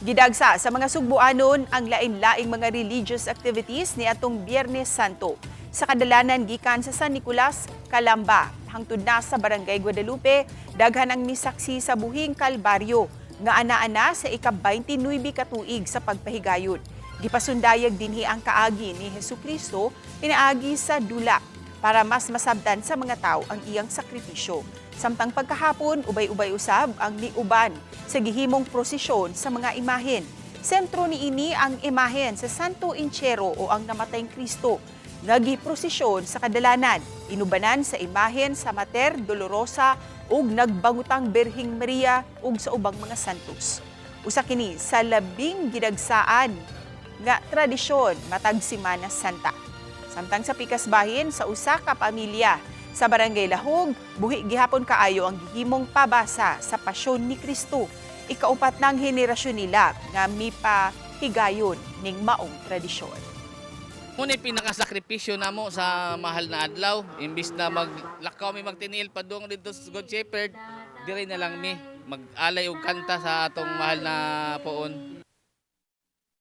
Gidagsa sa mga Sugbuanon ang lain-laing mga religious activities ni atong Biyernes Santo. Sa kadalanan gikan sa San Nicolas, Calamba, hangtod na sa Barangay Guadalupe, daghan ang misaksi sa buhing Kalbaryo nga ana-ana sa ika-29 ka tuig sa pagpahigayon. Gipasundayag dinhi ang kaagi ni Hesus Kristo pinaagi sa dula para mas masabtan sa mga tao ang iyang sakripisyo. Samtang pagkahapon, ubay-ubay usab ang miuban sa gihimong prosesyon sa mga imahen. Sentro niini ang imahen sa Santo Entierro o ang namatayng Kristo nga giprosesyon sa kadalanan, inubanan sa imahen sa Mater Dolorosa ug nagbangutang Birheng Maria ug sa ubang mga santos. Usa kini sa labing gidagsaan nga tradisyon matag Simana Santa. Samtang sa pikas bahin sa usa ka pamilya sa Barangay Lahug, buhi gihapon kaayo ang gihimong pabasa sa Pasyon ni Kristo. Ikaupat ng henerasyon nila nga mipahigayon ning maong tradisyon. Muna pinakasakripisyo namo sa mahal na adlaw, imbis na maglakaw mi magtiniil padung didto sa Good Shepherd, diri na lang mi mag-alay og kanta sa atong mahal na poon.